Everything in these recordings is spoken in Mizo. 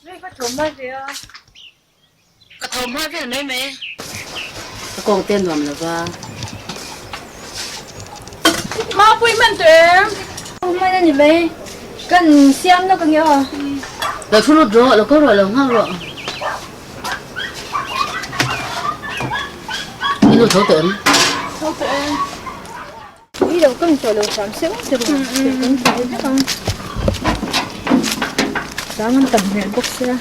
Ka tho hma ve a. Ka tho hma vel mai mai. Ka kawng te nuam lo va. Mapui hman tawh em? Hman a ni mai. Kan siam lawk ange aw. Lo thu lut rawh, lo ko rawh, lo nghak rawh. I nu tho tawh em? Tho tawh e. I lo kan tawh lo hram seuh seuh ang, thil kan ti ve vek ang. Chang an tam hmel bawk sia.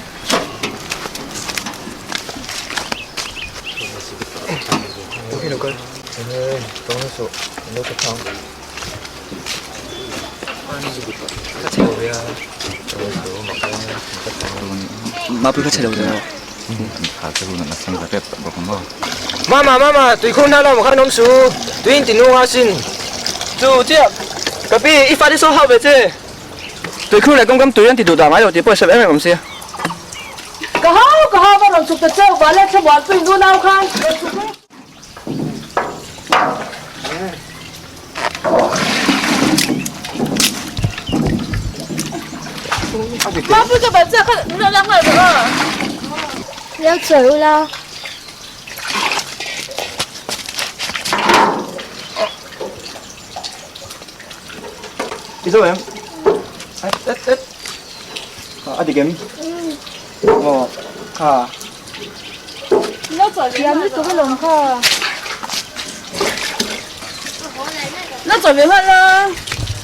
Mama mama tui khur hna lo khan awm su tui in ti nung a sin chu chiah ka pi i fate saw hauh ve che tui khur leh kawngkam tui an ti duh dah ngai lo tih pawh i hre em em awm sia. Ka hau ka hau va rawn chhuk ta cheu vah leh thlamuan pui nu nau khan rawn chhuk e. Mapui ka ban chiah kha min rawn lak nghal rawh aw. Lo chawi ula. I zo em? Et et et. A dik em? Aw kha. Thiam lutuk alawm kha. Lo chawi ve nghal la.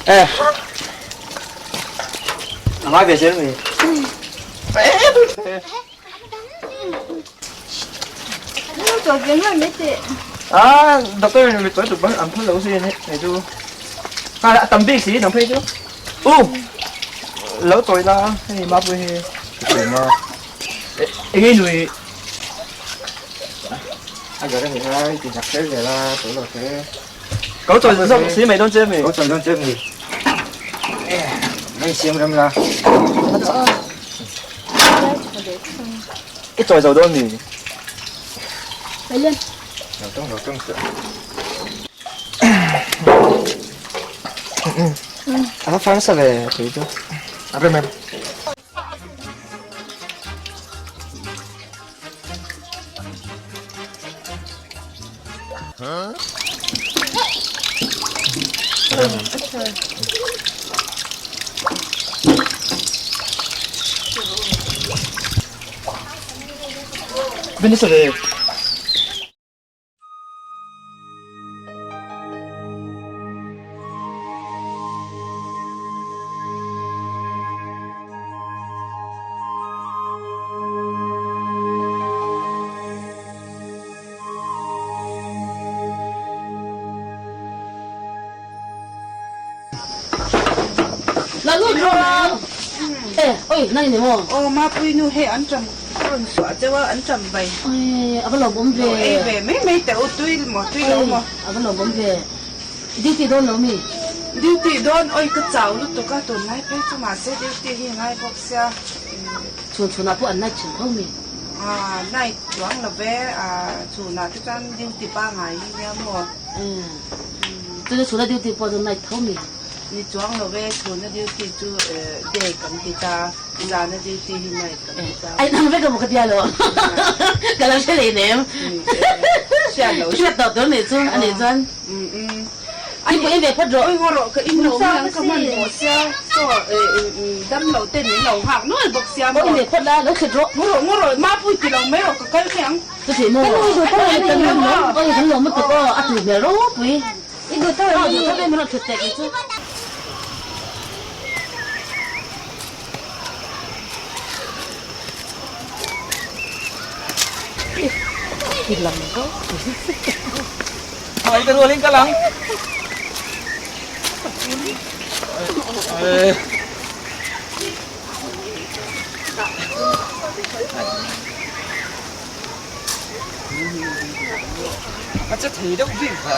Eh. A ngai ve zel mai. Lo chawi ve nghal mai teh. A doctor in mit chawi tut an phal lo si hei chu. A tam bik si nang phei chu. U lo chawi la hei mapui hi. Eng nui A zara ni hai ti chak zel zel a tawh lo te. Kau chawi zawk si mai dawn che mi. Kau chawi dawn che mi. Mai siam ram la. I chawi zo dawn mi. Mai lên. Lo tawng lo tawng se. A va far sa ve tui chu. A rem em. Bên này La lut rawh e oi nang ni maw aw mapui nu hei an ṭam ka rawn suah deuh a an ṭam bai oi a va lawmawm ve lo ei ve mai mai teh u tui maw tui lo maw a va lawmawm ve duty dawn lo mi duty dawn oi ka chau lutuk a tunlai phei chu mahse duty hi ngai bawk sia chhun chhunah pawh an night thin tho mi ah night chuang lo ve ah chhunah te chuan duty pangai hi nia maw Chuna chhuna duty pawh chu night tho mi. Ni chuang lo ve, chhuna duty chu day kan ti ta, zana duty hi night kan ti ta. Ai nang vek a maw ka tia lo, ka lo hre leh nem. Hriat lo. Hriat tawh tur nih chu a nih chuan. Ti pawh in ve phawt rawh. Oi ngaw rawh ka in lo mai ang ka hman hmawh sia, saw dam lo ten min lo nghak nual bawk sia maw. Aw in ve phawt la, lo thlit rawh. Ngaw rawh ngaw rawh, mapui ti lo mai rawh ka kal mai ang. Chuti maw? Kan lawm oi kan lawm lutuk aw a tui hmel ropui. I duh tawh em? Duh tawh em rawn thut teh kei chu. Hai ka rualin ka lang. A che thei deuh bik ve.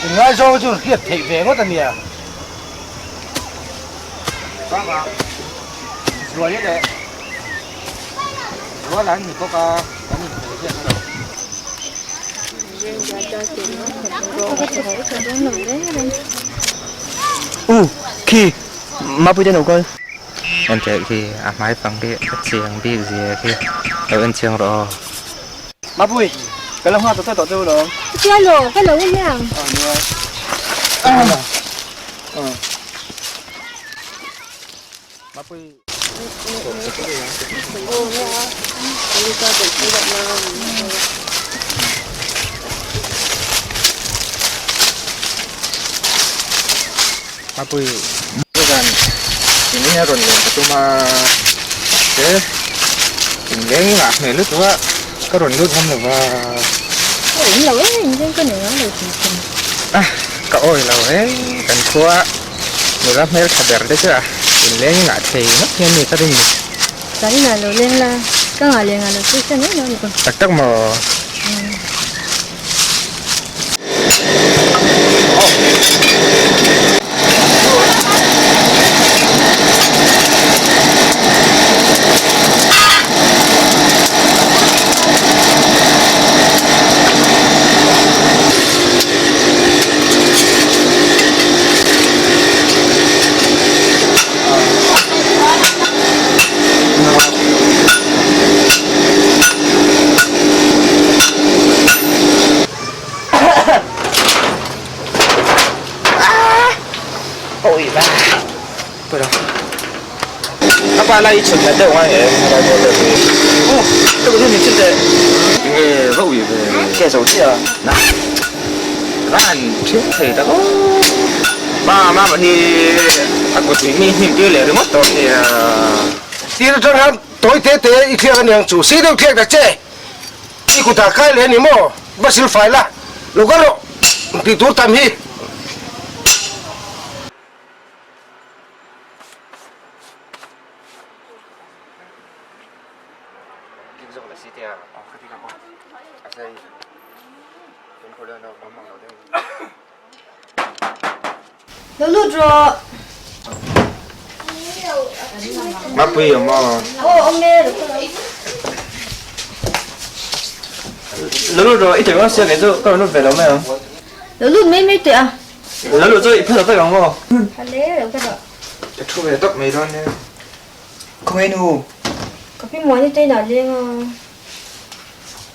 Inngaizawng chu hriat theih ve ngawt a nia. Bak ah Zuali leh Zuala an ni bawk a, kan inhmu hian a lo. U, khi Mapuite no kal. Enteh khi a hmai fang khi a chiang bik zia khi lo en chiang rawh aw. Mapui, ka lo nghak tawh tawh chu lo. Tia lo, ka lo en ang. Mapui. Mapui. Chuan in hi a rawn len ka tum a, mahse in leng ngah hmel lutuk a, ka rawn lut ngam lo va. Ka awm lo e, in leng ka nei ngai lo tih chu. A, ka awi lo e, kan khua nula hmel tha ber te chu a, in leng ngah thei ngawt hian mi ka rin ni. Ka inah lo leng la, ka ngah leh ngah lo chu hre mai lo a ni ko. Tak tak maw? A pa lai i chhun na deuh ngai em helai bawr deuh hi. Aw ka duh ni chhun teh. Nge va ui ve. Ke zo chiah a. Na va han then thei tak aw. Pa mama hi a kut hi mi hnim tir leh ringawt tawh nia. Tir atang hian tawi te te i thliak aniang chu sei deuh thliak ta che. I kutah kai leh a ni maw? Va sil fai la, lo kal rawh tih tur tam hi. Lo lut rawh. Mapui awm aw. Aw awm e lo kal ang. Lo lut rawh i tih ringawt sia kei chu ka rawn lut ve lo mai ang. Lo lut mai mai teh a. Lo lut chu i phal lo vek ang maw? Phal e lo kal rawh. Ka thu ve tawp mai dawn nia. Khawngaih nu. Ka pi muani te inah leng a.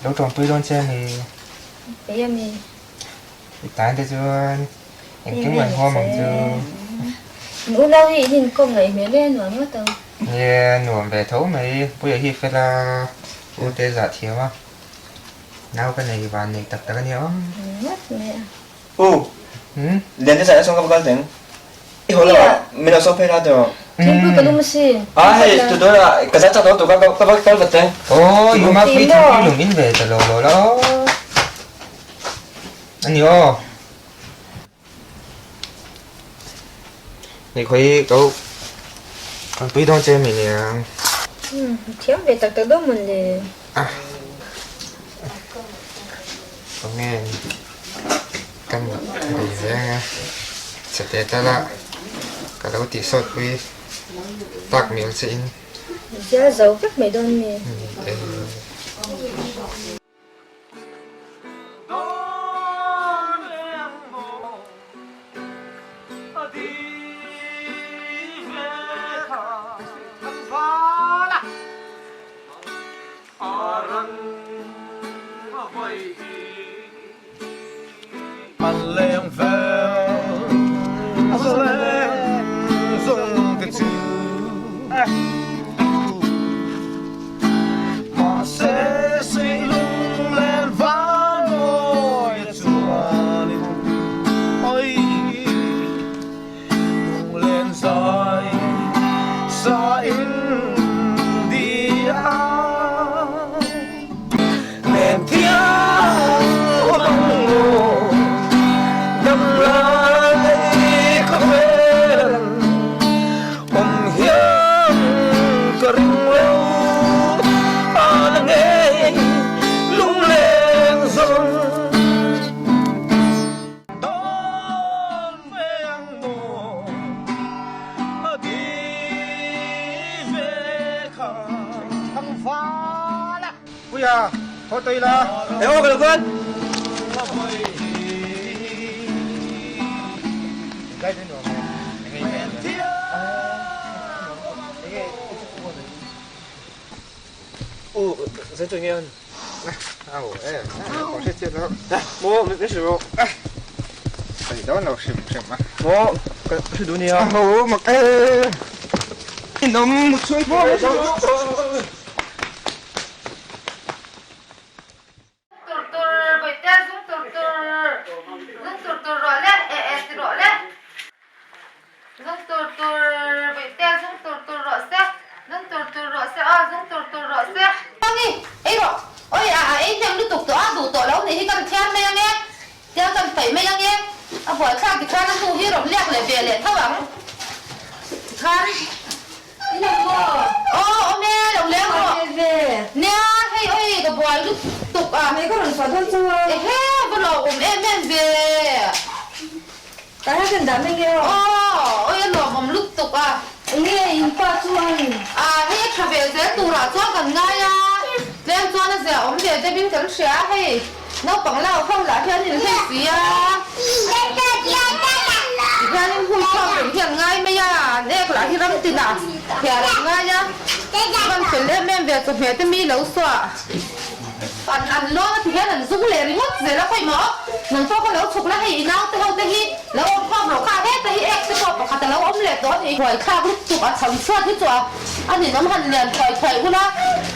Lo tawmpui dawn che a ni. Kei a mi. I tan te chuan engkim kan huam ang chu. In unau hi in inkawm ngaih hmel e, nuam ngawt ang. Nia, nuam ve tho mai. Puia hi fel a, u te zah thiam a. Nau ka nei van nei tak tak a nia aw. Ngawt mai a. U, Lian te zah na sawm ka va kal teng. I haw lo a, min lo sawm phei la tawh. Thingpui ka lum asin. A hei, tu dawn ah ka zah chak dawn tur ka va kal vat teng. Aw, i awm a, pui thingpui lum in ve ta lo lo la aw. A ni aw. Ni khawi ko kan pui dawn che mi niang. Thiam ve tak tak dawn mawn le. Ah. Khawnge kan bei veng a chate tala ka lo tih sawt pui tak mial che in. Zial zo vek mai dawn mi. Puia, thaw tawih la. Eng aw ka lo kal. U, zai chu nge an? Au e, ka hre chiat lo. Maw, min hrilh rawh. Sawi dawn lo hrim hrim a. Maw, ka hre duh nia. A ho mak e. Ninawm mut chhung pawh. Tur tur bawihte zung tur tur zung tur tur rawh le eh eh ti rawh le zung tur tur bawihte zung tur tur rawh se zung tur tur rawh se aw zung tur tur rawh se. Angi ei rawh oi a a ei hnem lutuk tawh a duh tawh lo nih hi kan thiam mai ange tiang kan paih mai ange a buaithlak tikhan a hnu hi rawn liak leh ve leh tho ang tikhan Aw awm e, lo leng rawh. Nia, hei oi ka buai lutuk a. Hei ka rawn chhuah dawn chu a. Ehe, va lo awm em em ve. Tah hian kan dah mai nge aw. Aw, oi a lawmawm lutuk a. Enge in pa chu an. A, hei a tha ve zel turah chuan kan ngai a. Tlem chuan a zia awm ve deuhin kan hria a hei. Naupang lau ho lah hian in hlei si a, tihianin hui chhuak reng hi an ngai mai a, an ek lah hi ram tinah thiar an ngai a, van fel em em ve chawhmeh te mi lo suah an an lawn a tihian an zung leh ringawt zel a khawi maw nang pawh kha lo chhuk la hei i naute ho te hi lo awm khawm rawh kha heta hi ek te pawh pakhat a lo awm leh tawh a ni huaithlak lutuk a cham chhuat hi chu a. A ninawm han lian thuai thuai ula,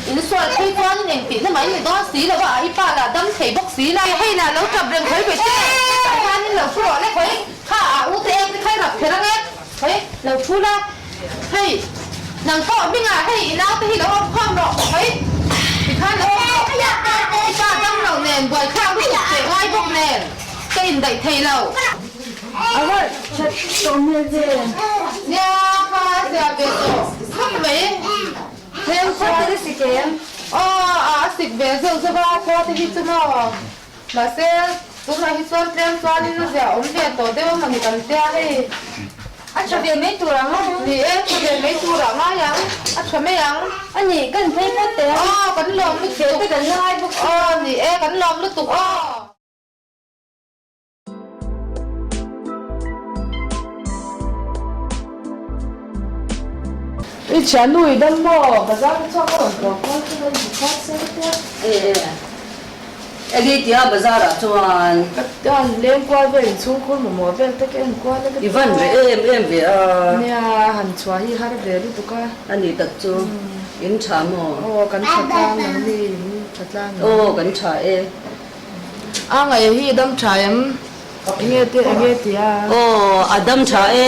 in sual phei chuan in engtihna mai ni dawn si lo a, a i pa lah dam thei bawk si la. Hei lah lo tap reng khawi ve che, hetah hian in lo thu rawh le khawi, kha a u te ek te khai rap kher ang e, khawi lo thu la, hei nang pawh hmingah hei i naute hi lo awm khawm rawh khawi, tikhan lo awm rawh, i pa dam lo nen buaithlak lutuk che ngai bawk nen ka indaih thei lo. A va that tawh hmel ve. Nia kha a zia ve tawh khawp mai. Heng khua te sik em? Aw a a sik ve zeuh zeuh a khua te hi chu maw. Mahse tunah hi chuan tlem chuanin a zia awm ve tawh deuh a mawni kan tia hei. A tha ve mai tur ang. Ni e, tha ve mai tur ah ngai ang. A tha mai ang. A ni, kan phei phawt teh ang. Aw kan lawm lutuk. Te kan la ngai bawk si. Aw ni e, kan lawm lutuk aw. I thiannu i dam maw? Bazar ka chhuak a rawn tlawh kual chu ka inti chhuak se ka tia. E e. Egi tia bazar ah chuan. Ka han leng kual vel inchhung khur mamawh vel te ka en kual a ka tia. I van ve em em ve a. Nia han chhuah hi har ve lutuk a. A ni tak chu. In tha maw? Aw kan tha tlang nang ni in tha tlang em? Aw kan tha e. A ngaih hi dam tha em? Enge te enge ti a? Aw a dam tha e,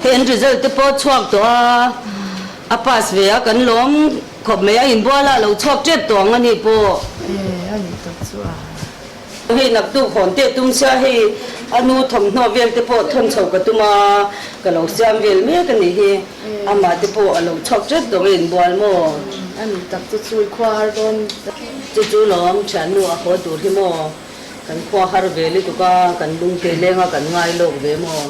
hei an result te pawh chhuak tawh a, a pass ve a kan lawm khawp mai a inbual a lo chhuak tep tawh ang a ni pawh. E a nih tak chu a. Hei naktuk hawn teh tum sia hei a nu thawmhnaw vel te pawh thawn chho ka tum a, ka lo siam vel mek a nih hi, amah te pawh a lo chhuak tep tawh ang a inbual maw? A nih tak chu chu i khua har dawn. Chu chu lawm thiannu a haw tur hi maw? Kan khua har ve lutuk a, kan lung ke leng a kan ngai lawk ve maw?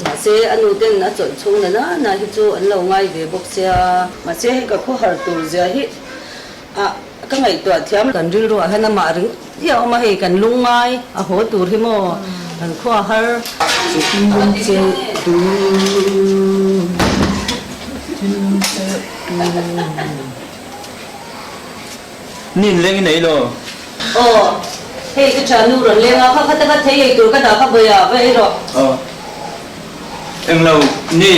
Mahse a nu ten a chawlh chhung na na na hi chu an lo ngai ve bawk sia. Mahse hei ka khaw har tur zia hi a ka ngaihtuah thiam. Kan rilru ah hian amah ringawt hi a awm a, hei kan lung ngai a haw tur hi maw? Kan khua har. Thinlung chelh tu, thinlung chelh tu. Nin leng i nei lo. Aw, hei ka tha nu rawn leng a, kha kha taka thei ei tur ka dah kha vawi ah va ei rawh. Aw, englo ni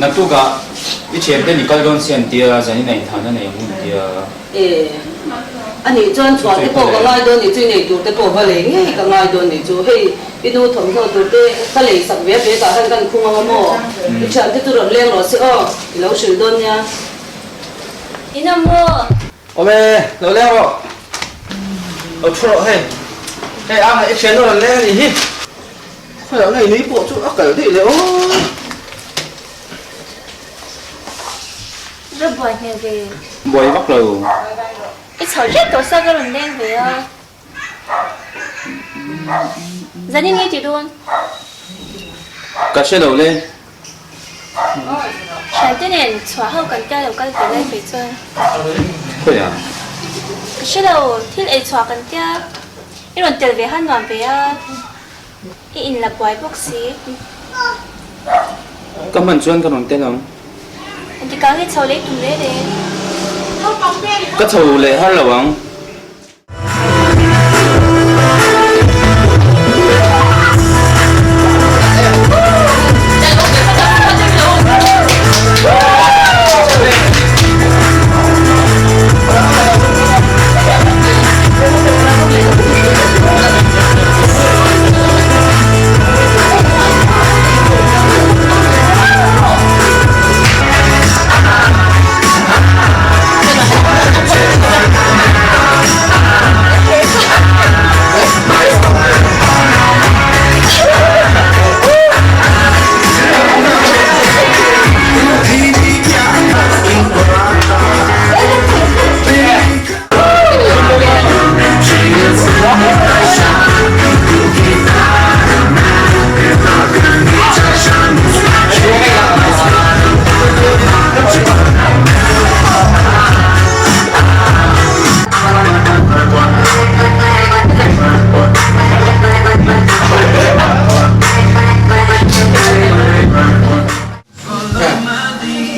naktukah i thian te ni kal dawn si an tia, zanin a inthahna nei ang hun tia. E, a nih chuan chhuah te pawh ka ngai dawn nih chu, i nei tur te pawh va lei ngei ka ngai dawn nih chu, hei i nu thawmhnaw tur te ka lei sak ve a bag ah khan kan khung ang a maw, i thian te chu rawn leng rawh se aw, i lo hrilh dawn nia. Ina maw? Awm e, lo leng rawh. Lo thu rawh hei. Hei a i thian rawn leng anih hi. Khawiah ngei nui pawh chu a kal daih leh aw. Ra buai hmel ve. Buai vak lo. I chho tep tawh sa ka rawn leng ve a. Zanin nge ti dawn? Ka hre lo le. Thiante nen chhuah ho kan tia lo kal ve lai phei chuan. Khawi a? Ka hre lo, thil ei chhuah kan tia i rawn tel ve han nuam ve a, i in la buai bawk si. Ka hman chuan ka rawn tel ang. Engtikah nge chho lei tum reng reng? Ka chho leh har lo ang.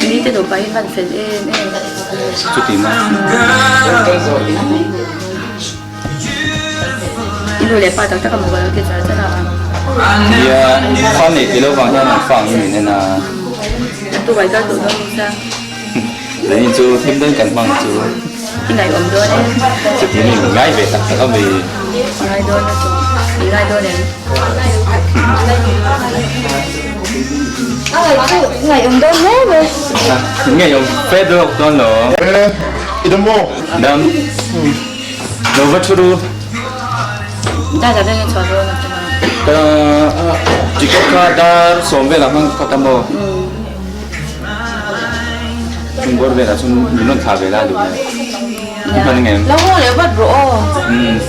Mite nupa hi van fel em em. Chuti ma. I nu leh pa tak tak a maw ka lo ti char char a. Nia, fa nei ti lo vang hian an fa ang hi min en a. An tu vai kal tawh dawn nisa. Lei chu thim dawn kan hmang chu. I ngaihawm dawn em? Chuti mi min ngai ve tak tak a mi. Ngai dawn a chu. I ngai dawn em? Ngaihawm dawn hle mai. Ngaihawm fe dawk dawn lo. I dam maw? Dam. Lo va thu ru. Dada veng in chhuah dawn a chu. Ka ticket kha dar sawm velah hmang khat a maw? Chung bawr velah chuan min rawn thlah ve la duh le. I hman ang em? Lo haw leh vat rawh aw. Umm.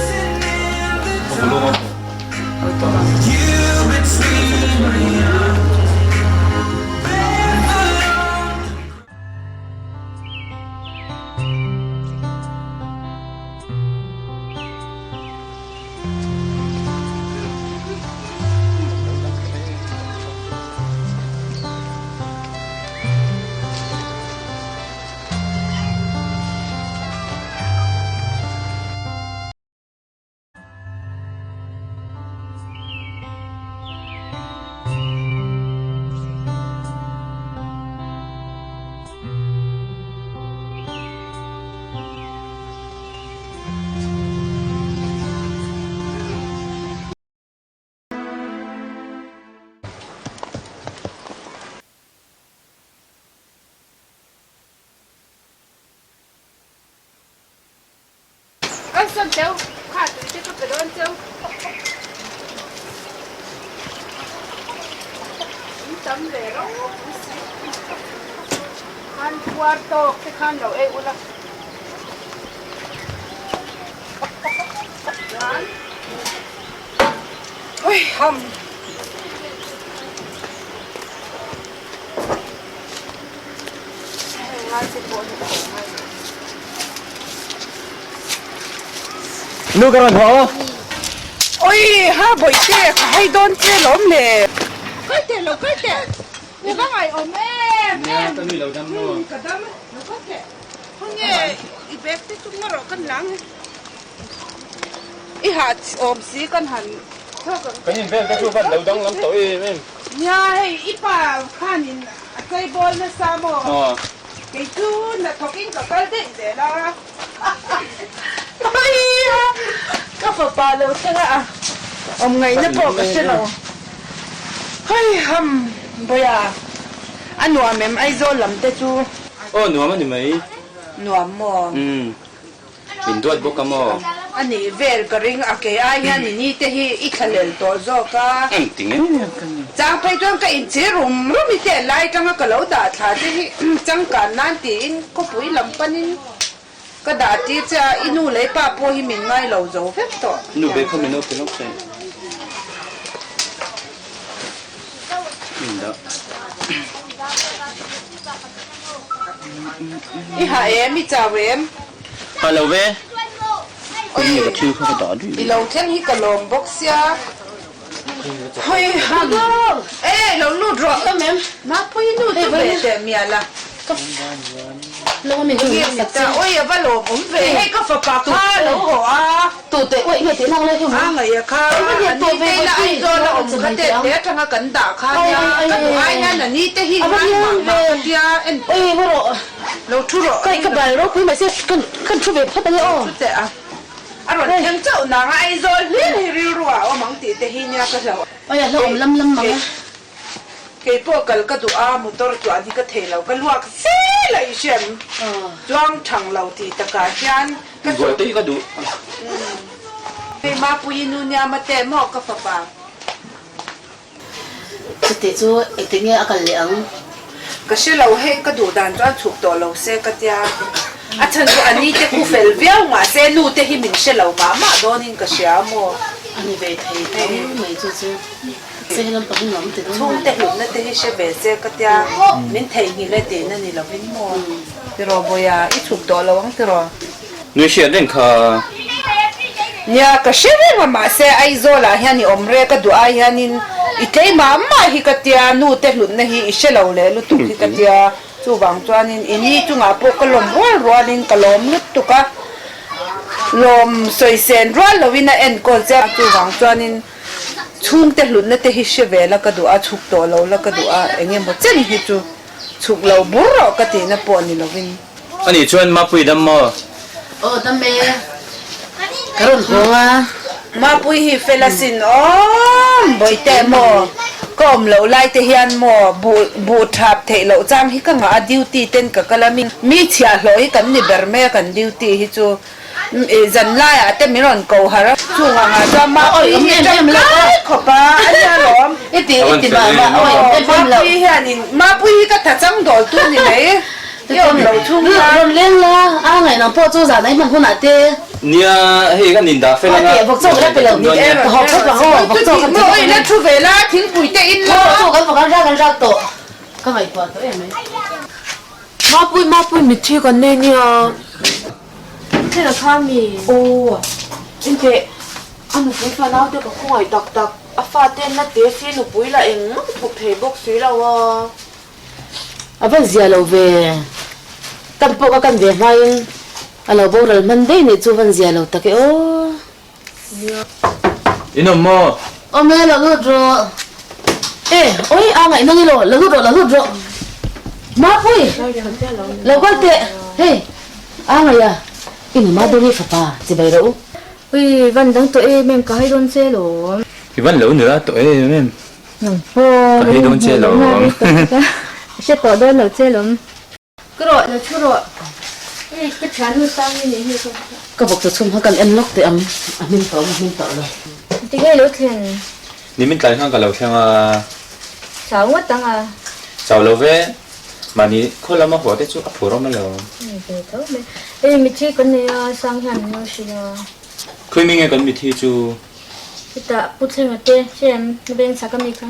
Kan sawn cheu, kha tui te ka pe dawn cheu. In tam ve ropui si. Khan puar tawk te khan lo ei ula. Ui ham. Nu ka rawn haw. Ui ha bawihte ka hai dawn che lawm le. Kal teh lo kal teh. I va ngaihawm em em. Ka nui lo dam maw. Ka dam lo kal teh. Khawnge i bag te chu ngarawh kan lang. I hah awm si kan han thawk ang. Kan in vel te chu van lo dang lam tawh em em. Nia hei i pa khanin a cheibawl nasa maw? Aw. Kei chu hnathawk in ka kal daih zel a. Aia ka fapa lo thleng a awm ngaihna pawh ka hre lo. Hei ham Bawia a nuam em Aizawl lam te chu? Aw nuam a ni mai. Nuam maw? Umm. Min duat bawk a maw? A nih vel ka ring a kei ai hian i ni te hi i thlahlel tawh zawk a. Eng ti nge nia ka ni. Chang phei chuan ka inchhir rum rum i te lai tanga ka lo dah thla te hi changkan nan tiin khawpui lam panin ka dah tir che a, i nu leh i pa pawh hi min ngai lo zo vek tawh. Nu ve kha min lo pe lawk che. Min dah. I hah em? I chau em? Hah lo ve. Ka ni ka thil kha ka dah duih. I lo thleng hi ka lawm bawk sia. Hoi ham. E lo lut rawh. Mapui nu chu ve teh mial a. Lo mi Nge ni ta, oi a va lawm awm ve, hei ka fapa kha lo haw a. Tu teh uaih nge tih nang le hi A ngaih a kha, a ni te ila Aizawl a awm kha te te atanga kan dah kha nia, ka duh ai hian a ni te hi ngai mah mah ka tia en Oi va rawh, lo thu rawh. Ka ka bal ropui mai se kan kan thu ve phawt a nia aw. Thu teh a, a rawn thleng chauh nang a Aizawl hlir hi rilru ah awm ang tih te hi nia ka hlauh. Oi a hlauhawm lam lam mang e. Kei pawh kal ka duh a, motor chuan hi ka thei lo, ka luak zel a i hriam chuang thang lo tih takah hian ka Buai te hi ka duh. Hei Mapuii nu nia mate maw ka fapa. Chutih chu engtik nge a kal leh ang? Ka hre lo, hei ka duh dan chuan chhuk tawh lo se ka tia. A chhan chu a ni te khu fel viau mahse nu te hi min hre lo mah mah dawnin ka hria maw? A ni ve thei tho mai chu chu. Chhungte hlutna te hi hre ve che ka tia, min theihnghilh e tihna ni lovin maw? Tiraw Bawiha, i chhuk tawh lo ang tiraw? Nui hriat reng kha. Nia, ka hre reng a, mahse Aizawlah hian i awm rek a duh ai hianin i tlei mah mah hi ka tia, nu te hlutna hi i hre lo leh lutuk hi ka tia, chuvang chuanin i ni chungah pawh ka lawm rual rualin ka lawm lutuk a, lawm sawisên rual lovin a enkawl che a, chuvang chuanin. Chhungte hlutna te hi hre ve la ka duh a, chhuk tawh lo la ka duh a, eng emaw chen hi chu chhuk lo bur rawh ka tihna pawh ni lovin. Ani chuan Mapui dam maw? Aw dam e, ka rawn hawng a. Mapui hi fel asin awm Bawihte maw? Ka awm loh lai te hian maw buh buh thap theih loh chang hi ka ngah a, duty ten ka kal a, mi chhiahhlawh hi kan ni ber mai a kan duty hi chu. Zan laiah te min rawn ko har a, chung angah chuan Mapui hi ṭap lai khawp a, a nia lawm. Mapui hianin, Mapui hi ka tha chang dawl tu ni mai, i awm lo chhung hian. Rawn leng la, a ngaih nang pawh chu zan a i hman hunah te. Nia, hei kan indah fel anga. Vawk chaw ka la pe lo, ka haw phawt ang aw, vawk chaw ka pe lo. Oi la thu ve la, thingpui te in la. Vawk chaw kan vawk an rak an rak tawh, ka ngaihtuah tawh em mai. Mapui Mapui mitthi kan nei nia. Thil a kha mi? Aw, inteh a nupui fanau te ka khawngaih tak tak, a fate na te si nupui lah engmah thawk thei bawk si lo a. A van zia lo ve, kan pawh ka kan ve hmain a lo boral hman daih nih chu van zia lo tak e aw. In awm maw? Awm e, lo lut rawh. E, oi, a ngaih nang ilo, lo lut rawh, lo lut rawh. Mapui, lo kal teh. Hei, a ngaih a, i nu Maduri fapa chibai rawh u. Ui, van dang tawh em em, ka hai dawn che lawm. I van lo nula tawh em em. Nang pawh, ka hai dawn che lawm. Hre tawh dawn lo che lawm. Ka rawh lo thu rawh. Hei ka thiannu sang i nih hi ka. Ka vawk chu chhum kha kan en lawk teh ang, a hming tawh a hming tawh lo. Tinge lo thlen? Ni min tlai khan ka lo thleng a. Chau ngawt ang a. Chau lo ve, mahni khaw lama haw te chu a phur awm alawm. Ni ve tho mai. Hei mithi kan nei a, sang hian min lo hrilh a. Khawi mi nge kan mithi chu? Hetah Pu Thlenga te, hriam veng chak a mi kha.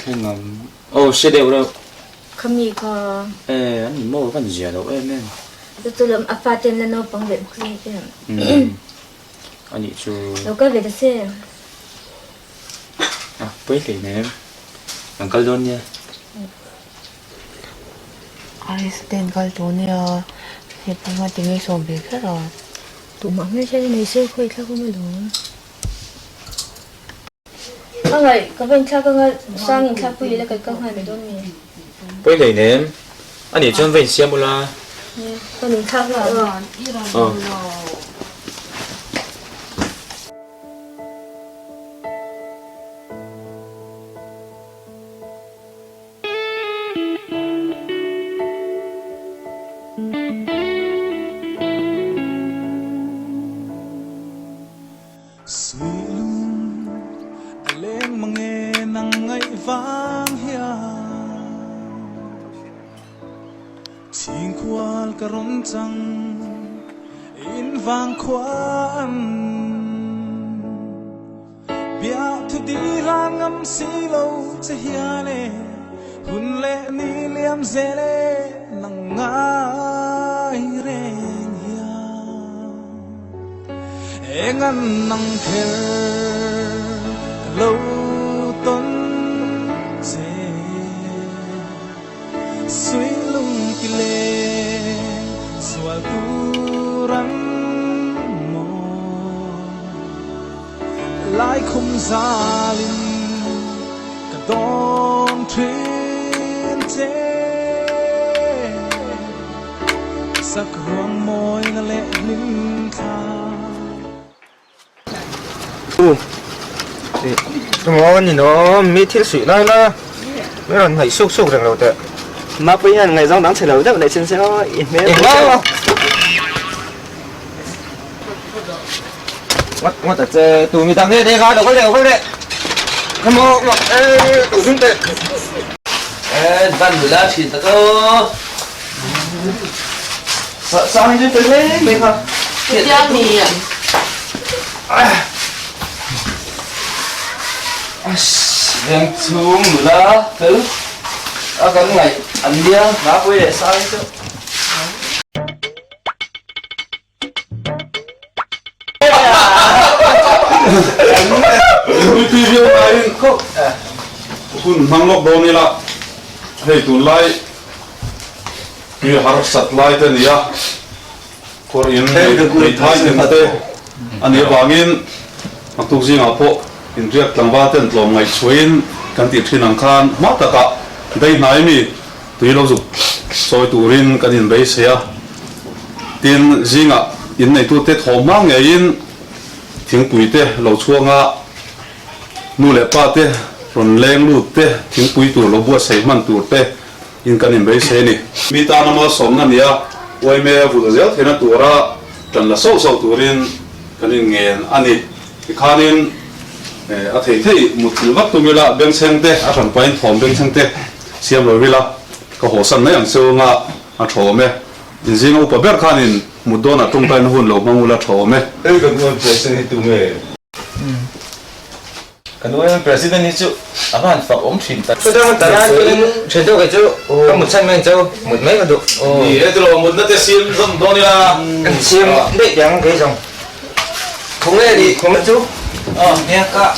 Thlenga, aw hre deuh reuh. Khami kha. E, an ni maw van zia lo em em. Chu chu lawm a fate an la naupang ve bawk si em. Umm anih chu. Lo kal ve ta se. A pawi hlei nem. An kal dawn nia. Aris te an kal tawh nia. Hepa hma tinge sawm ve kher a. Tumah hmelhriat a nei se khawi thlak awm alawm. A ngaih, ka va inthlak anga sang inthlak pui ila kan kal nghal mai dawn nge? Pawi hlei nem, a nih chuan va insiam ula. Nia, ka rawn inthlak nghal ang. Aw. Suilung a leng mange nang ngaih vang hian Chhingkhual ka rawn chang in vang khuan Biak thu di hlan ngam si lo che hian e Hun leh ni liam zel e nang ngai reng hian Eng an nang kher ka lo tawn che Suilung ti leng. khum zalin ka dawn thin che. Sak ruang mawina leh hlim thla. Maw ni no, mi thil suih lai la, mi rawn hnaih suk suk reng lo teh. Mapui hian ngaihzawng dang chhe lo deuh leh chin se aw, i hmel pawh Engmah maw? Ngawt ngawt a che, tu mi dang nge te kha lo kal leh lo kal leh. Come on, e tu zung teh. E van nula thin tak aw. Sang hi chu fel hle mai kha. Chutia mi Veng chhung nula fel a kan ngaih an nia Mapui leh Sang hi chu. Tui viau laiin hun hmang lawk dawn ila hei tunlai tui harsat lai te a ni a, kawr in hmeithai ten te a nih avangin naktuk zingah pawh inriak tlangval ten tlawm ngaihchhuahin kan tih thin ang khan hma takah daihnai mi Tui lo zuk sawi turin kan inbeisei a, tin zingah inneitute thaw hma ngeiin thingpui te lo chhuang a, nu leh pa te rawn leng lut te thingpui tur lo buatsaih hman tur te in kan inbeisei a ni. Mi tana malsawmna nia uaime vul zel theihna tura tan la sauh sauh turin kan inngen a ni. Tikhanin a thei thei mutthilh vak tum ila bengchheng te a hranpain thawm bengchheng te Siam lo ila, ka hawsan mai ang cheu anga a tha awm e. In zinga upa ber khanin mut dawnah tawngtaina hun lo hmang ula tha awm e. Hei kan nuam President hi tu nge? Ka nuam President hi chu a van fak awm thin tak. Chu dang ta lai chuan then deuh kei chu ka mut chhan mai ang cheu, mut mai ka duh. Ni e tilo mutna te siam zawm dawn ila. Kan siam daih teh ang kei zawng. Khawnge ni khawnge chu? Aw nia ka.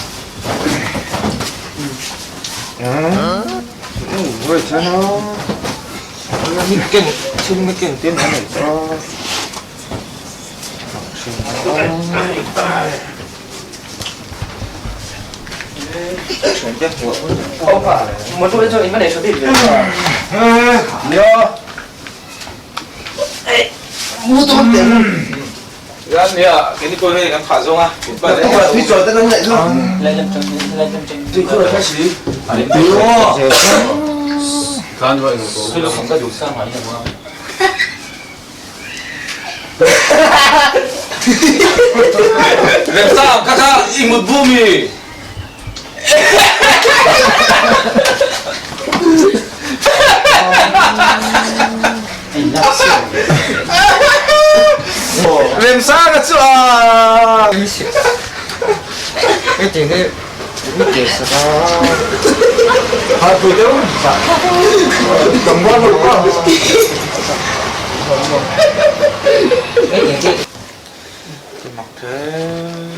Remsanga chu a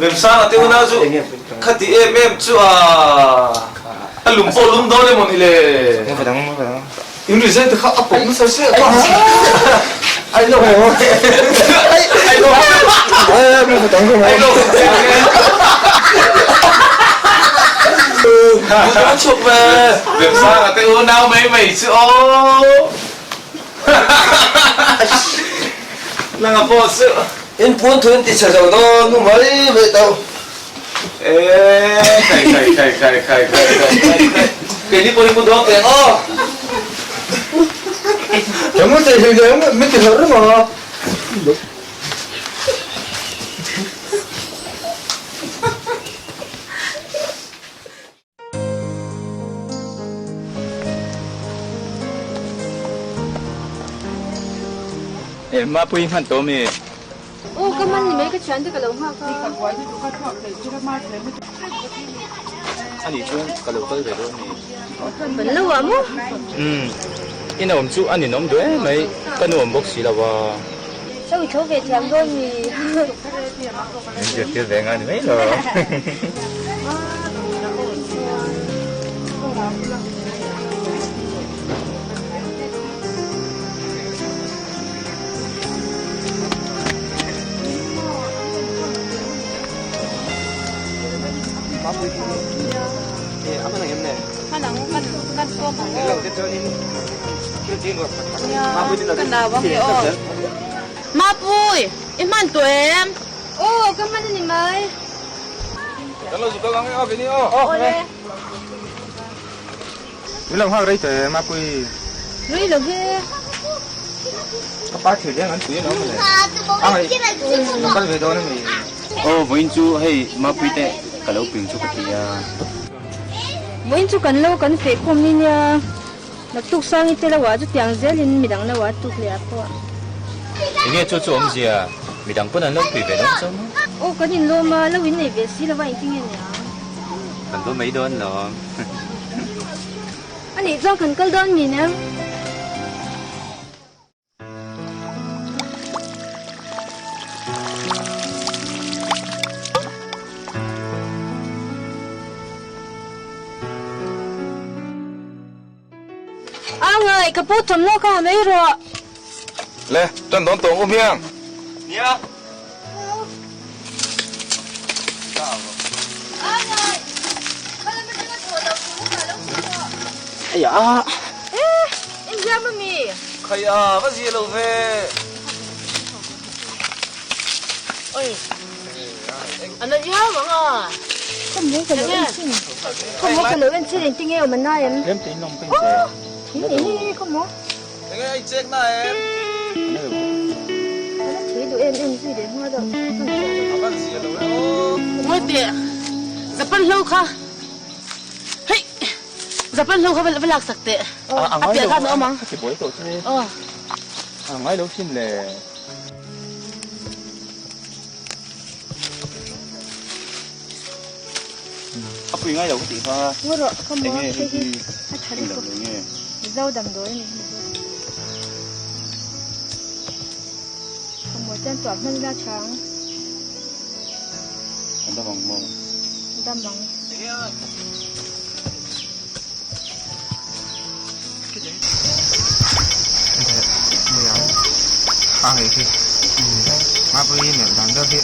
Remsanga te unau chu khati em em chu a a lum pawh lum dawn emaw ni le in resign te kha a pawm nasa sia ai lo ai lo ai lo chhuak ve Remsanga te unau mai mai chu aw Nanga pawh chu In phun thu in ti chhe zo dawn nu mai mai tho. Eee khai khai khai khai khai khai khai khai keini pawh hi mu dawn teh aw. Ka mu thei hlei hlei ang min ti hlauh reng a. Eh, Mapui hman tawh mi? Aw, ka man ni mai ka thian te ka lo nghak a. Ani chuan ka lo kal ve dawn mi? Ban lo ah maw? Umm, i naum chu a ninawm duh em mai, ka nuam bawk si lo a. Sawi tho ve thiam dawn mi? Min zirtir ve nga ni mai lo. Hman ang kan kan sawm ang aw. Nia ka nau ang e aw. Mapui, i hman tawh em? Aw, ka hman a ni mai. Kan lo zuk kal ang e aw Veni aw. Awle. Min lo nghak rei tawh e Mapui. Rei lo ve. Ka pa thil deng an pui alawm mawle. A ngaih lo kal ve dawn a mi. Aw vawiin chu hei Mapui te ka lo ping chu ka ti a. Vawiin chu kan lo kan feh khawm ni nia. Naktuk Sangi te lo ah chutiang zelin midang lo ah tuk leh ah pawh. Enge chu chu awmzia midang pawn an lo pui ve dawn chauh maw? Aw kan inlawm a, lo innei ve si lo a engtin nge nia? Kan va mai dawn lo. A nih chuan kan kal dawn mi nen. A ngai, ka pu thawmhnaw kha ha mai rawh. Le, tan dawn tawng um hiang. Nia. Aya. Eh, in hiam a mi. Khai a, va zia lo ve. Oi. Ana viau ang a. Ka mo ka lo en chin. Ka mo ka lo en chin engtin nge awm a nai em? Lem te in lawng peng che. Thing ni ka mo. Enge a inchek na em? Ala thei duh em em zui leh hma deuh. A van zia lo e aw. Ngawi teh, Japan hlo kha hei Japan hlo kha va lak sak teh. A piah khan a awm ang. A ti buai tawh che. Aw. A ngai lo sin le. A pui ngai lo ka tih kha. Ngaw rawh ka maw Enge hei hi hi a tha eng lutuk damdawi nge? Mizo damdawi a ni hi chu. Ka maw chuan tuah hman ila tha ang. A dam ang maw? A dam ang. A ngaih hi Mapui melh dan deuh hi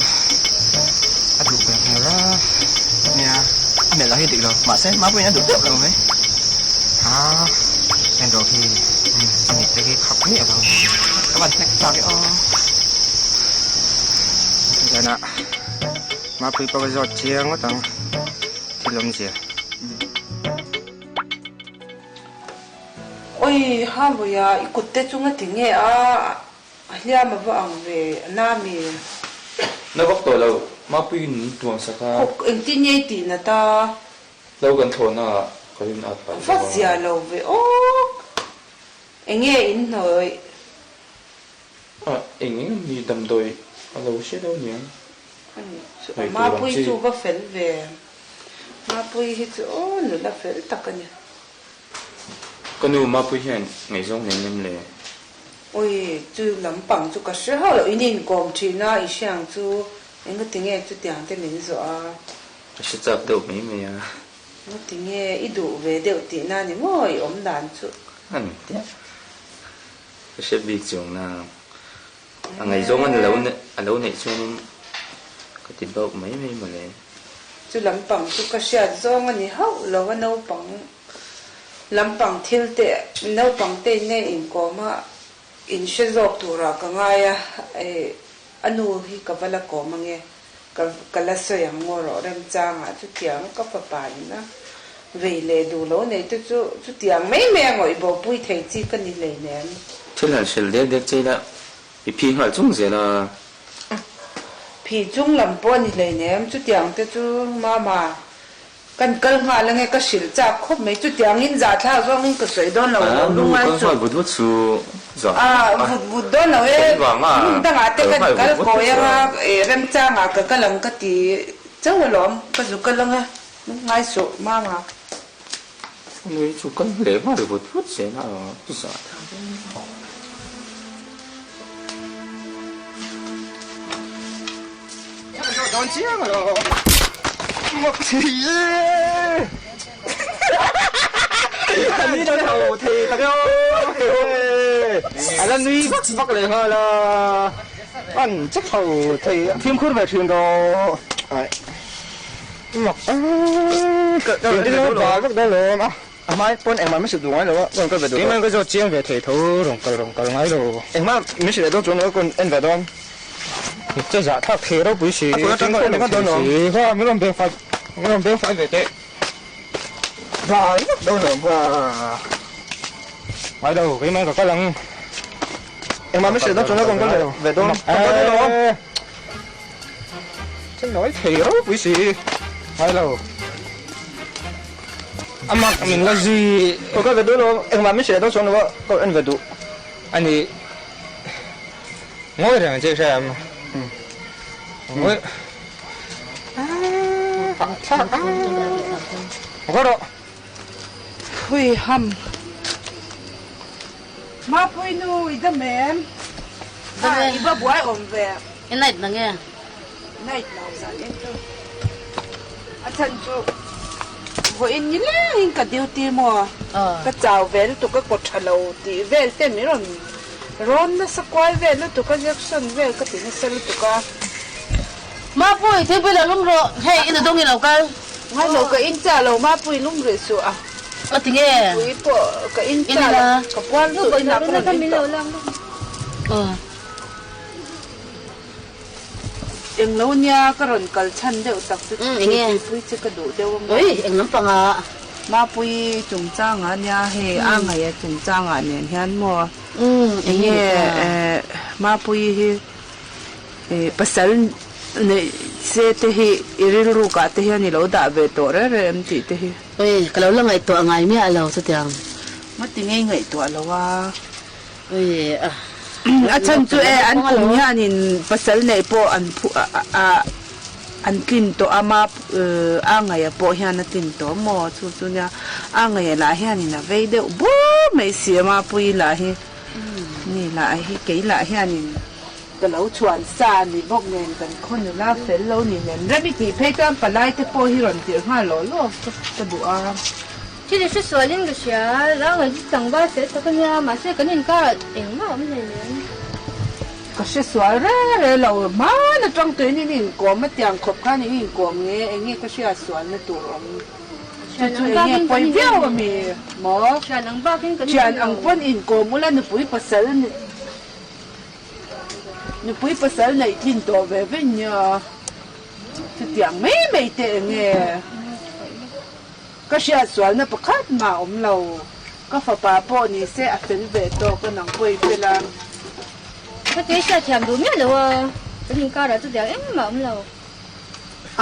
a duh ve hmel a nia a melh lah hi dik lo mahse Mapuiin a duh teuh lo mai a en rawh hi a mit te hi khap miah lo ka van hnek tak e aw zanah Mapui pawh a zawt chiang ngawt ang thil awmzia. Oi Hamuia i kut te chu ngati nge a a hliam a va ang ve a na mi? Na vak tawh lo, Mapuiin min tuam sak a. Khawk engtin nge i tih nat a? Lo kan thlawhna ah ka rin at palh Va zia lo ve awk. Enge in hnawih? A eng eng mi damdawi a lo hre deuh niang. A nih chu a Mapui chu va fel ve. Mapui hi chu aw nula fel tak a ni. Ka nu Mapui hian ngaihzawng nei nem le? Ui, chu lampang chu ka hre hauh loh. In inkawm thin a, i hre ang chu engati nge chutiang te min zawh a? Ka hre chak deuh mai mai a. Engati nge i duh ve deuh tihna ni maw i awm dan chu? A ni tia. Ka hre bik chuang na. A ngaihzawng a lo a lo neih chuanin ka ti bauh mai mai mawle. Chu lampang chu ka hriat zawng a ni hauh lo a naupang lampang thil te naupang te in a inkawm a in hre zawk turah ka ngai a a nu hi ka va la kawm ange ka ka la sawi ang ngaw rawh remchangah chutiang ka fapa in a vei leh duh lo nei te chu chutiang mai mai a ngawih bo pui thei chi ka ni hleinem. Thil han hril dek dek che ila i phi nghal chung zel a. Phi chung lam pawh a ni hleinem chutiang te chu mama Kan kal nghal ange ka hrilh chak khawp mai chutiangin zahthlak zawngin ka sawi dawn lo lo lungai chu. Kal nghal vut vut chu zah. A vut vut dawn lo e hmun dangah te kan kal kawi anga remchangah ka kal ang ka ti chauh alawm ka zu kal anga lungngai suh mama. Nui chu kal leh nghal vut vut zel a zahthlak zawngin. Dawn chiang alawm. Ani dawn ho thei tak e aw. A la nui vak vak leh nghal a. An che ho thei fimkhur ve thin rawh. Mak a bal vek dawn lo a. A hmai pawn engmah min hrilh duh ngai lo a, ka rawn kal ve duh lo. Keimah ka zawt chiang ve thei tho, rawn kal rawn kal ngai lo. Engmah min hrilh leh dawn chuang lo a, ka rawn en ve dawn. Che zah thlak thei ropui si, A kut atang ka en ringawt dawn lo. Kha min rawn beng fai, min rawn beng fai ve teh. Bal vek dawn lo kha. Ngai lo, keimah ka kal ang. Engmah min hrilh dawn chuang lo a, ka rawn kal ve dawn. Ka kal dawn lo. Che nawi thei ropui si ngai lo. A mak min la zui. Ka kal ve duh lo, engmah min hrilh dawn chuang lo a, ka en ve duh. A ni. Ngawi reng ang che hria em? Ngawi. Hahthlak a. Ngawi rawh. Phui ham. Mapui nu i dam em? Dam e. I va buai awm ve. I night na nge? Night lo zan en chu. A chhan chu vawiin ni lengin ka duty maw? Ka chau ve lutuk ka kaw tha lo tih vel te min rawn rawn nasa kual vel lutuk a jection vel ka ti nasa lutuk a. Mapui thingpui lo lum rawh. Hei i nudawng i lo kal. Ngai lo ka in chah lo Mapui lum rih suh a. A ti nge? Pui pawh ka in chah lo ka puan chu inah ka rawn in tawh. Eng lo nia ka rawn kal chhan deuh tak chu thilpui che ka duh deuh a maw? Ui eng lampang ah? Mapui chungchangah nia hei a ngaih a chungchangah nen hian maw? Eng nge Mapui hi Pasal neih se te hi i rilruk ah te hian i lo dah ve tawh reng reng em tih te hi. Ui, ka lo la ngaihtuah ngai miah lo chutiang. Ngati ngei ngaihtuah lo a. Ui, a. A chhan chu e an kum hianin pasal neih pawh an phu a an tlin tawh a ma a ngaih pawh hian a tlin tawh maw chu chu nia a ngaih lah hianin a vei deuh bur mai si a mapui lah hi ni lah hi kei lah hianin. Ka lo chhuan sa a ni bawk nen kan khaw nula fel lo ni nen rem i tih phei chuan palai te pawh hi rawn tirh nghal lawh lawh ka duh a. Thil i hre sualin ka hria, rang hi tlangval fel tak a nia, mahse kan inkarah engmah a awm hlei nen. Ka hre sual reng reng lo, hman atang tuin in inkawm a tiang khawp khan in inkawm nge eng nge ka hria sualna tur awm chu chu eng nge pawi viau a mi maw? Thian ang bakin kan Thian ang pawn inkawm ula nupui pasal ni. Nupui pasal neih thin tawh ve ve nia, chutiang mai mai te eng nge? Ka hriat sualna pakhat mah a awm lo, ka fapa pawh ni se a fel ve tawk a nang pawh i fel a. Ka kei hriat thiam duh miah lo a, kan inkarah chutiang engmah a awm lo.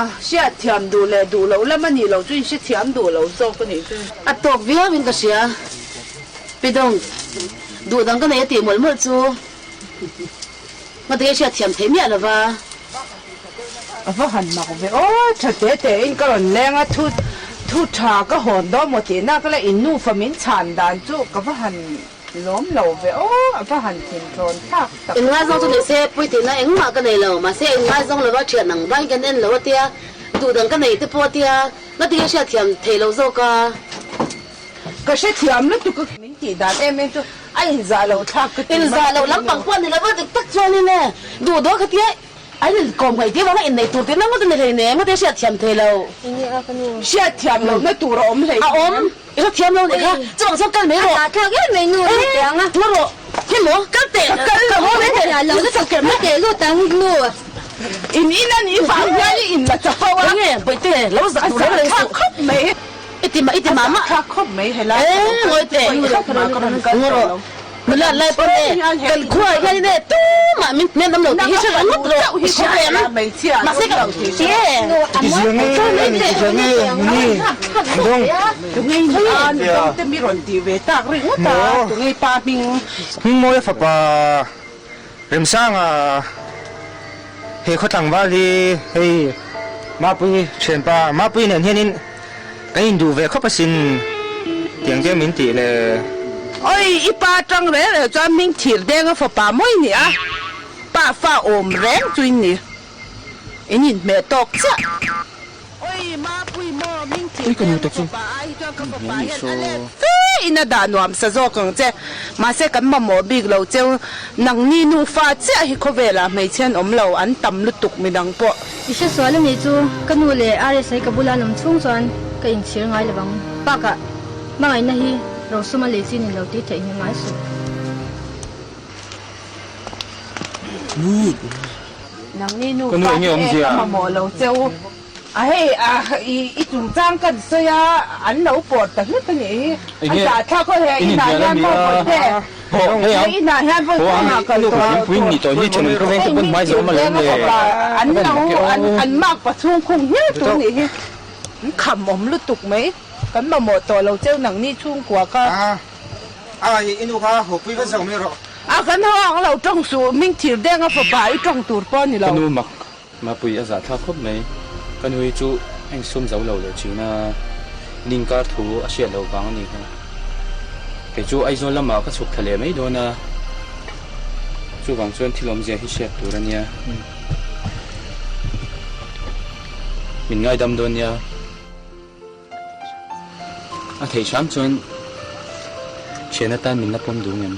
A hriat thiam duh leh duh loh lam a nih loh chu in hrethiam duh lo zawk a nih chu. A tawk viau in ka hria. Pi Dawng, duh dang ka nei a tih mawlh mawlh chu ngati nge hriat thiam theih miah lova. A va han mak ve aw, tha te te in ka rawn leng a, thu thu tha ka hawn dawn maw tih nak la in nufa min chhan dan chu ka va han Lawm lo ve aw, a va han thinṭawn thlak tak. In ngaizawng chu ni se, pui tihna engmah ka nei lo, mahse in ngaizawng lova ṭhian ang vain kan en lo a tia, duh dang ka nei te pawh a tia, ngati nge hriatthiam thei lo zawk a. Ka hrethiam lutuk a, min tih dan em em chu a inzah loh thlak ka ti mai. Inzah loh lampang pawh a ni lo va, dik tak chuanin e, duh dawn kha tia an inkawm ngaih tir vanga inneih tur tihna ngawt a ni hleinem, ngati hriatthiam thei lo. Hriatthiam lohna tur a awm hleinem. A awm. I hre thiam lo nih kha, chuvang chuan kal mai rawh. A thlak em mai nu ni teh ang a. Ngaw rawh, hi maw, kal teh. Ka kal lo haw mai teh, lo la chak kem teh lut ang nu. In in a nih vang hian i in la chapo a. Enge bawihte, lo zak tur reng reng suh. A zah thlak khawp mai. I ti mah, i ti mah mah. A zah thlak khawp mai helai. E, ngawi teh. Ngaw rawh. Nula lai pawn e, kan khua hian in e tumah min hnen awm lo tih hi hre reng ngawt rawh, i hria em? Mahse ka ti e. Hmingmawia fapa Remsanga he khaw tlangval hi hei Mapui thianpa Mapui nen hianin Kan induh ve khawp asin tiang te min tih le. Oi, i pa tang reng reng chuan hming thir deng a fapa mawi ni a, pa fa awm reng chu in ni. In inhmeh tawk chiah. Oi, Mapui maw hming thir deng a fapa ai hi chuan. chuan ka fapa hian a let fe in a dah nuam sa zawk ang che. Mahse kan mamawh bik lo cheu, nangni nufa chiah hi khawvelah hmeichhe an awm lo, an tam lutuk midang pawh. I hre sual a nih chu, ka nu leh RSA ka bula an awm chhung chuan ka inchhir ngai lovang. Bakah, hmangaihna hi rosum a lei chin in lo tih theih nghil ngai suh. Nangni nufa hi e ka mamawh lo cheu. A hei a i chungchang kan sawi a, an lo pawr ta hlut a nih hi. A zahthlak haw he inah hian maw pawlte, he inah hian vawi kawngah kal tawh loh tur. Hei mi thirdenga fapa an lo an makpa chhung khung hial tur nih hi. An kham awm lutuk mai, kan mamawh tawh lo cheu nangni chhungkua kha. A i nu kha hawpui vat zawk mai rawh. A kan haw ang lo tawng suh, ming thirdenga fapa i tawng tur pawh a ni lo. Ka nu mak Mapui a zahthlak khawp mai. Ka nui chu a insum zo lo leh thin a, Ninkar thu a hriat loh vang a ni kha. Kei chu Aizawl lamah ka chhuk thla leh mai dawn a, chuvang chuan thil awmzia hi hriat tur a nia. Min ngaidam dawn nia. A theih hram chuan thian atan min la pawm duh ngem?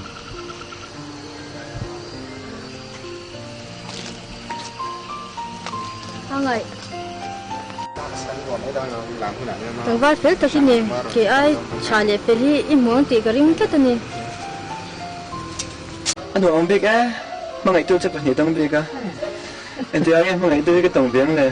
A ngaih. Tlangval fel tak i ni. Kei ai tha leh fel hi i hmu ang tih ka ring tlat a ni. A nuam bik e, hmangaihtu che pahnih dang bik a. Engtikah nge hmangaihtu hi ka tawng ve ang le?